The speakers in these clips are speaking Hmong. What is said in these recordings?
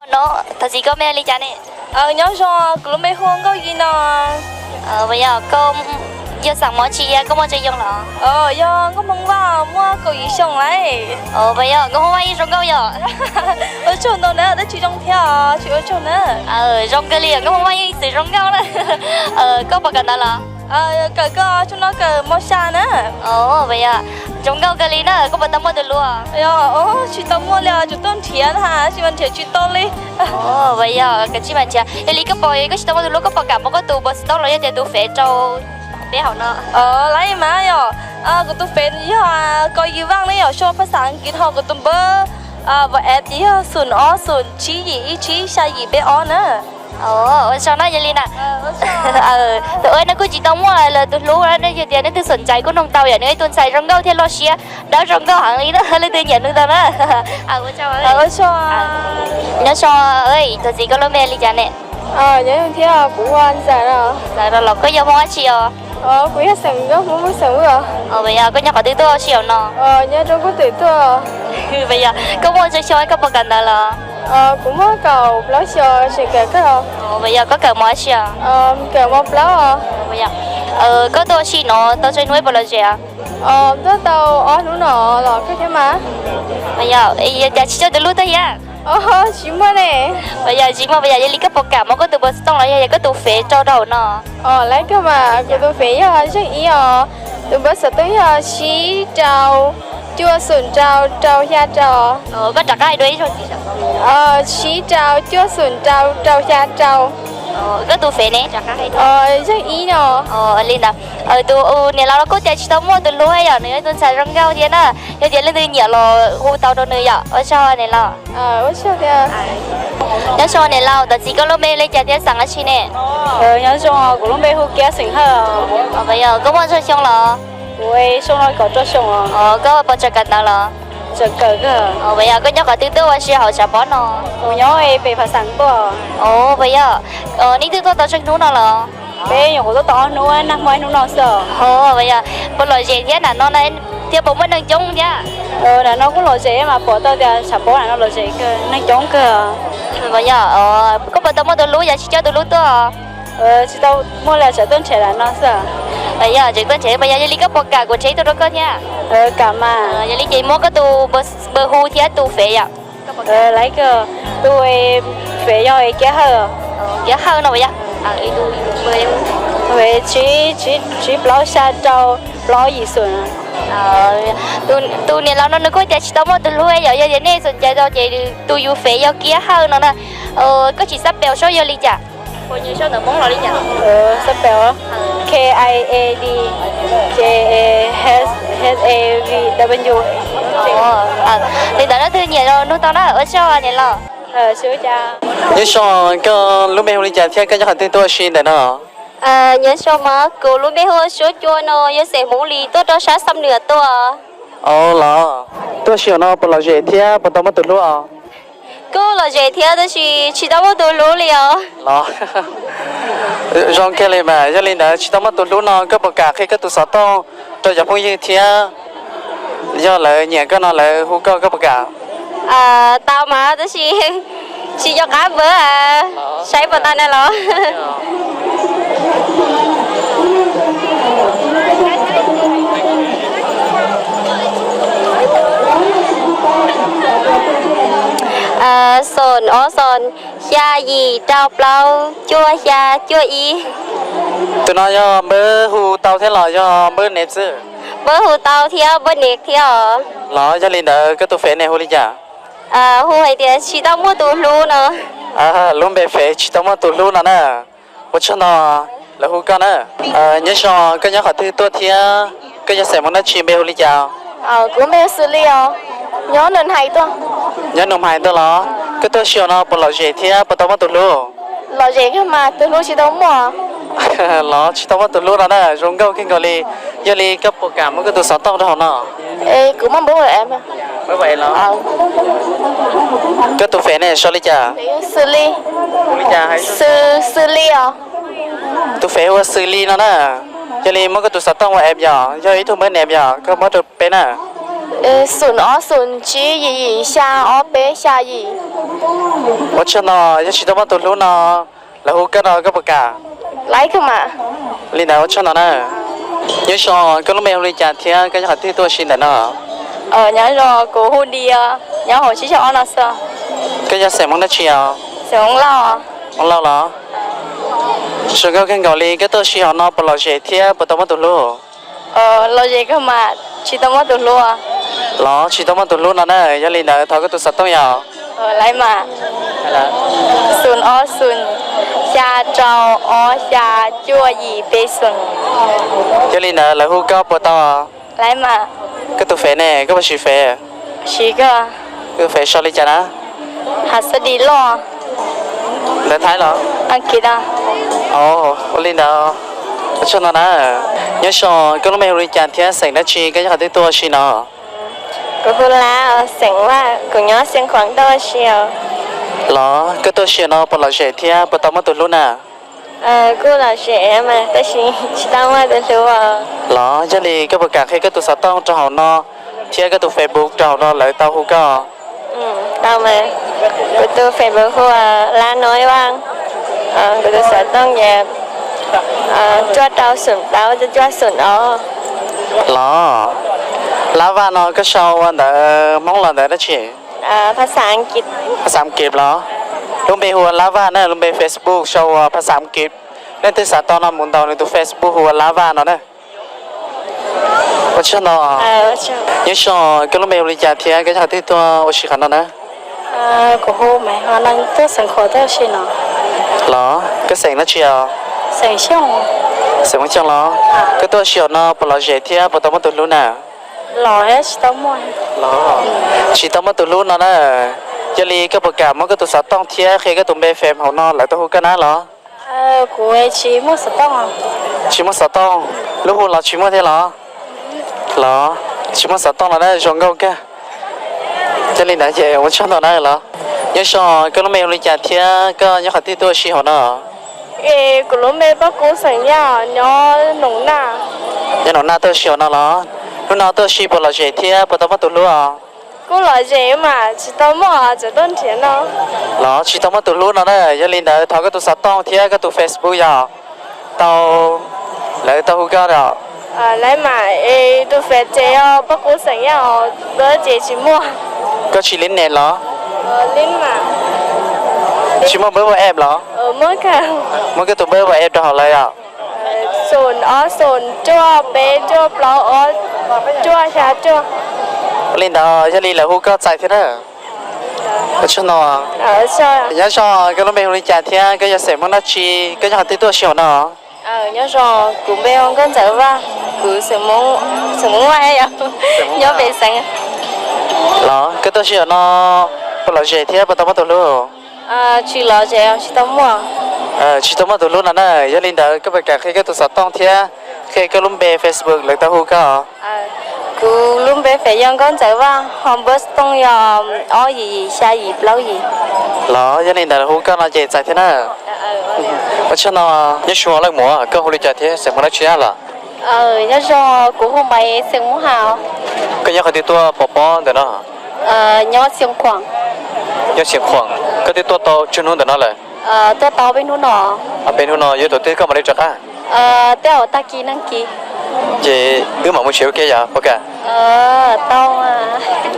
No, thov txim, koj me li cas ne? Nyob zoo, kuv lub npe hu Nkauj Yim no. Puas yog koj yog xeem Hmoob tsi, koj muaj tsawg xyoo los? Yog Nkauj Hmoob Vaj, muaj kaum yim xyoo lawm. Puas yog Nkauj Hmoob Vaj yeej zoo nkauj yom? Ua tsaug ntau na, twb tsis zoo thiab os, tsis ua tsaug na. Zoo kawg li, Nkauj Hmoob Vaj yeej txwm zoo nkauj na. Koj puas kawm ntawv los? Kawm, koj tsaug no kawm mos xya na. Puas yog zoo nkauj kawg li na, koj puas tau muaj tus hlub? Tsis tau muaj li os, tseem tuaj nrhiav na, tsis mas nrhiav tsis tau li. Puas yog kawm tsis mas nrhiav. Yog li koj puas, koj tsis tau muaj tus hlub, koj puas kam muab koj tus npawb xov tooj los yog tias tus fev rau peb hauv no? Lawv mas yog, kuv tus fev yog Kos Yim Vaj ne yom, sau phaj xav Askiv, ho kuv tus npawb WhatsApp ces yog xoom ob xoom tsib yim ib tsib xya yim peb ob na. Ua tsaug na, yog li na. Tus ua no kuj tsis tau muaj lawv tus hlub, yog tias leej twg xoom ncais kuj noog tau yom, nws ib tug ntxhais zoo nkauj thiab loj siab, dawb zoo nkauj heev li na, leej twg nyiam nws tau na. Ua tsaug. Nyob zoo, thov txim, koj lub npe li cas ne? Nyob zoo thiab, kuv hu ua Ntxawm no. Ntxawm los koj yog Hmoob dab tsi os? Kuv yog xeem Nkauj, Hmoob Muaj Xeem Vwj os. Puas yog koj nyob qhov twg tuaj ua si hauv no? Nyob rau Nkauj Twm tuaj. Puas yog koj muaj tsawg xyoo, koj puas kawm ntawv los? Kuv muaj kaum plaub xyoo, tseem kawm kawg. Puas yog koj kawm mos dab tsi os? Kawm mos plaub os. Puas yog koj tuaj ua si no tau tsawg hnub puas lom zem os? Tuaj tau ob hnub no los kawg thiab mas. Puas yog, cas tsis coj tus hlub tuaj thiab? Tsis muaj ne. Puas yog tsis muaj, puas yog, yog li koj puas kam muab koj tus npawb xov tooj los yog koj tus fev rau hauv no? Lawv kawg mas, kuv tus fev yog zeej ib os, tus npawb xov tooj yog tsib rau cuaj xoom rau rau xya rau. Koj rov qab hais dua ib zaug. Tsib rau cuaj xoom rau rau xya rau. Koj tus fev ne? Zeej ib no. Li ntawd, tus niam laus no kuj tias tsis tau muaj tus hlub yom, nws yog tus ntxhais zoo nkauj thiab na, yog tias leej twg nyiam los hu tau rau nws yom. Ua tsaug niam laus. Nyob zoo niam laus, thov txim, koj lub npe li cas thiab xeem dab tsi ne? Nyob zoo, kuv lub npe hu Kiab xeem Hawj. Puas yog koj muaj tsawg xyoo los? Kuv xyoo no kaum rau xyoo. Koj puas tseem kawm ntawv los? Tseem kawm kawg. Puas yog koj nyob qhov twg tuaj ua si hauv Tshav Pob no? Kuv nyob pem Phav Xeem tuaj. Puas yog, nej twb tuaj tau tsawg hnub no los? Peb nyuam qhuav tuaj tau ob hnub, nag hmo ib hnub no xwb. Puas yog, puas lom zem thiab, nram no thiab puas muaj neeg coob thiab? Nram no kuj lom zem mas, pom tau tias Tshav Pob nram no lom zem kawg, neeg coob kawg. Puas yog, koj puas tau muaj tus hlub, yog tsis coj tus hlub tuaj? Tsis tau muaj li, tseem tuaj nrhiav nram no xwb. Yog tseem tuaj nrhiav, puas yog, yog li koj puas kam kuv nrhiav ib tug rau koj thiab? Kam mas. Yog li ces muab koj tus npawb hu thiab tus fev yom. Laiv kawg, tus fev yog Kiab Hawj. Kiab Hawj no puas yog? Tsib plaub xya rau plaub yim xoom. Tus niam laus no nws kuj tias tsis tau muaj tus hlub yom, yog tias nej xom cai tau ces tus yus fev yog Kiab Hawj no na. Koj tsis xab peus saib yog li cas? Xab peus K I A D, ces H A V W. Li ntawd leej twg nyiam los nug tau na, ua tsaug niam laus. Nyob zoo, koj lub npe hu li cas thiab koj nyob qhov twg tuaj ua si ntawm no? Nyob zoo mas, kuv lub npe hu ua Suab Cua no, yog xeem Hmoob Lis tuaj rau sab Xam Nuam tuaj. Los, tuaj ua si hauv no puas lom zem thiab puas tau muaj tus hlub os? Kuj lom zem thiab tab sis tsis tau muaj tus hlub li os. Los, zoo kawg li mas, yog li ntawd tsis tau muaj tus hlub no koj puas kam qhia koj tus xov tooj rau cov phooj ywg thiab, yog lawv nyiam koj no lawv hu koj, koj puas kam? Tau mas tab sis tsis nco qab npawb, saib puas tau na los. Xoom ob xoom xya yim rau plaub cuaj xya cuaj ib. Tus no yog npawb hu tau thiab los yog npawb nev xwb? Npawb hu tau thiab npawb nev thiab os. Los yog li ntawd koj tus fev ne hu li cas? Hu hais tias tsis tau muaj tus hlub no. Lub npe fev tsis tau muaj tus hlub no na. Ua tsaug ntau, lawv hu koj na. Nyob zoo, koj nyob qhov twg tuaj thiab koj yog xeem Hmoob dab tsi, npe hu li cas? Kuv npe Xws Li os, nyob Nus Hais tuaj. Nyob Nus Hais tuaj los? Koj tuaj ua si hauv no puas lom zem thiab puas tau muaj tus hlub? Lom zem kawg mas tus hlub tsis tau muaj. Los tsis tau muaj tus hlub no na, zoo nkauj kawg nkaus li. Yog li koj puas kam muab koj tus xov tooj rau hauv no? Kuv muab npawb hu. Koj tus fev ne sau li cas? Xws Li. Xws Li os. Tus fev hu ua Xws Li no na. Yog li muab koj tus xov tooj ua app yom, yog ib tug npawb nev yom, koj muab rau peb na. Xoom ob xoom tsib yim yim xya ob peb xya yim. Ua tsaug ntau, yog tsis tau muaj tus hlub no lawv hu koj no koj puas kam? Laib kawg mas. Li ntawd ua tsaug ntau na. Nyob zoo, koj lub npe hu li cas thiab koj nyob qhov twg tuaj ua si ntawm no? Nyob zoo, kuv hu Di, nyob hauv tsib caug ob no xwb. Koj yog xeem Hmoob dab tsi os? Xeem Hmoob Lauj. Hmoob Lauj los? Zoo nkauj kawg nkaus li, koj tuaj ua si hauv no puas lom zem thiab puas tau muaj tus hlub? Lom zem kawg mas, tsis tau muaj tus hlub. Los tsis tau muaj tus hlub no na, yog li ntawd thov koj tus xov tooj yom. Laib mas. Xoom ob xoom xya rau ob xya cuaj yim peb xoom. Yog li ntawd lawv hu koj puas tau? Laib mas. Koj tus fev ne, koj puas siv fev? Siv kawg. Koj tus fev sau li cas na? Hav Xab Dis Loj. Ntawv Thaib los? Ua li ntawd, ua tsaug ntau na. Nyob zoo, koj lub npe hu li cas thiab xeem dab tsi, koj nyob qhov twg tuaj ua si no? Kuv hu Lab, xeem Vaj, kuv nyob Xeev Khuam tuaj ua si os. Los koj tuaj ua si no puas lom zem thiab puas tau muaj tus hlub na? Kuj lom zem mas tab sis tsis tau muaj tus hlub os. Los yog li koj puas kam qhia koj tus xov tooj rau hauv no thiab koj tus Facebook rau hauv no lawv tau hu koj? Tau mas. Kuv tus Facebook hu ua Lab Nuj Vaj, kuv tus xov tooj ces cuaj rau xoom plaub cuaj xoom ob. Los Lab Vaj no koj sau ua ntawv Hmoob los ntawv dab tsi? Phas xas As kiv los? Lub npe hu ua Lab Vaj na, lub npe Facebook sau ua phas xas As kiv. Leej twg xav tau no mus ntaus nws tus Facebook hu ua Lab Vaj no na. Ua tsaug ntau. Nyob zoo, koj lub npe hu li cas thiab koj nyob qhov twg tuaj ua si qhov no na? Kuv hu Maiv Hua no, tuaj Xeev Khuam tuaj ua si no. Los koj xeem dab tsi os? Xeem Xyooj. Xeem Xyooj los? Koj tuaj ua si hauv no puas lom zem thiab puas tau muaj tus hlub na? Los thiab tsis tau muaj. Tsis tau muaj tus hlub no na. Yog li koj puas kam muab koj tus xov tooj thiab qhia koj tus npe fem hauv no lawv tau hu koj na los? Kuv tsis muaj xov tooj. Tsis muaj xov tooj, lub hu los tsis muaj thiab los? Los tsis muaj xov tooj los na, zoo nkauj kawg. Yog li ntawd ces ua tsaug ntau na los. Nyob zoo, koj lub npe hu li cas thiab koj nyob qhov twg tuaj ua si hauv no? Es kuv lub npe Paj Kub xeem Yaj, nyob Noom Naj. Nyob Noom Naj tuaj ua si hauv no los? Hnub no tuaj ua si puas lom zem thiab puas tau muaj tus hlub os? Kuj lom zem mas tsis tau muaj, tseem tuaj nrhiav no. Los tsis tau muaj tus hlub no na, yog li ntawd thov koj tus xov tooj thiab koj tus Facebook yog tau lawv tau hu koj os. Lawv mas es tus fem ces yog Paj Kub xeem Yaj os, lub ces tsis muaj. Koj tsis lib nes los? Tsis muaj npawb WhatsApp los? Muab koj tus npawb WhatsApp rau hauv lawv os. Xoom ob xoom cuaj peb cuaj plaub ob cuaj xya cuaj. Ua li ntawd yog li lawv hu koj txais thiab na. Ua tsaug ntau. Nyob zoo, koj lub npe hu li cas thiab koj yog xeem Hmoob dab tsi, koj nyob qhov twg tuaj ua si hauv no? Nyob zoo, kuv npe hu Nkauj Ntxawm Vaj, kuv xeem Hmoob, xeem Hmoob Vaj yog nyob pem xeev. Los koj tuaj ua si hauv no puas lom zem thiab puas tau muaj tus hlub? Tsis lom zem, tsis tau muaj. Tsis tau muaj tus hlub no na, yog li ntawd koj puas kam qhia koj tus xov tooj thiab qhia koj lub npe Facebook lawv tau hu koj? Kuv lub npe fem yog Nkauj Ntxawm Vaj, ho npawb xov tooj yog ob yim yim xya yim plaub yim. Los yog li ntawd hu koj no ces txais thiab na. Ua tsaug ntau. Nyob zoo leej muam, koj hu li cas thiab xeem Hmoob dab tsi los? Nyob zoo, kuv hu Maiv, xeem Hmoob Haj. Koj nyob qhov twg tuaj pov pob ntawm no? Nyob Xeev Khuam. Nyob Xeev Khuam. Koj twb tuaj tau tsawg hnub ntawm no lawm? Tuaj tau peb hnub no. Peb hnub no yuav thaum twg koj mam li rov qab? Tej zaum tag kis nag kis. Ces wb mam mus tsev ua ke yom, puas kam? Tau.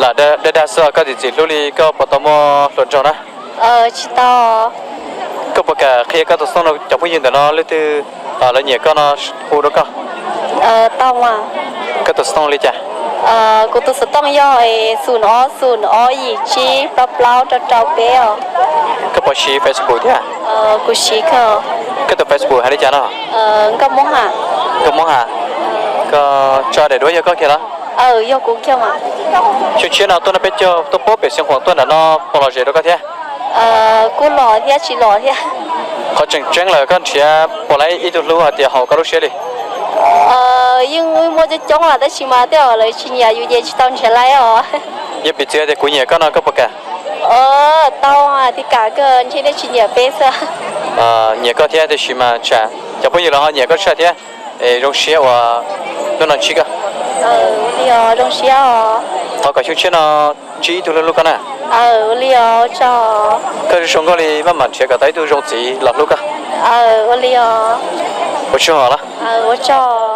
Lam dag dag xwb, koj txiv txim hlub li koj puas tau muaj hluas nraug na? Tsis tau. Koj puas kam qhia koj tus xov tooj rau cov phooj ywg ntawm no, leej twg lawv nyiam koj no hu rau koj? Tau mas. Koj tus xov tooj li cas? Kuv tus xov tooj yog xoom ob xoom ob yim tsib plaub plaub rau rau peb os. Koj puas siv Facebook thiab? Kuv siv kawg. Koj tus Facebook hais li cas no? Nkauj Hmoob Haj. Nkauj Hmoob Haj. Koj tso daim duab yog koj kiag los? Yog kuv kiag mas. Xyoo tshiab no tuaj no peb caug tuaj pem Xeev Khuam tuaj nram no puas lom zem rau koj thiab? Kuj los thiab tsis los thiab. Qhov tseem ceeb lawm koj nrhiav puas tau ib tug hlub hais tias haum koj lub siab li? Yeej muaj coob coob mas tab sis mas tej zaum lawv tsis nyiam yus ces tsis tau nrhiav lawm os. Yog piv txwv tias kuv nyiam koj no koj puas kam? Tau, tsis kam kawg, ntshe nej tsis nyiam peb xwb. Nyiam koj thiab tiam sis mas tsam cov phooj ywg los ho nyiam koj tshaj thiab. Es zoo siab uas hnub no ntsib koj. Zoo siab os. Thov kom xyoo tshiab no ntsib ib tug hlub hlub koj na. Koj zoo nkauj li, maj mam nrhiav kom tau ib tug zoo txiv los hlub koj. Ua tsaug os.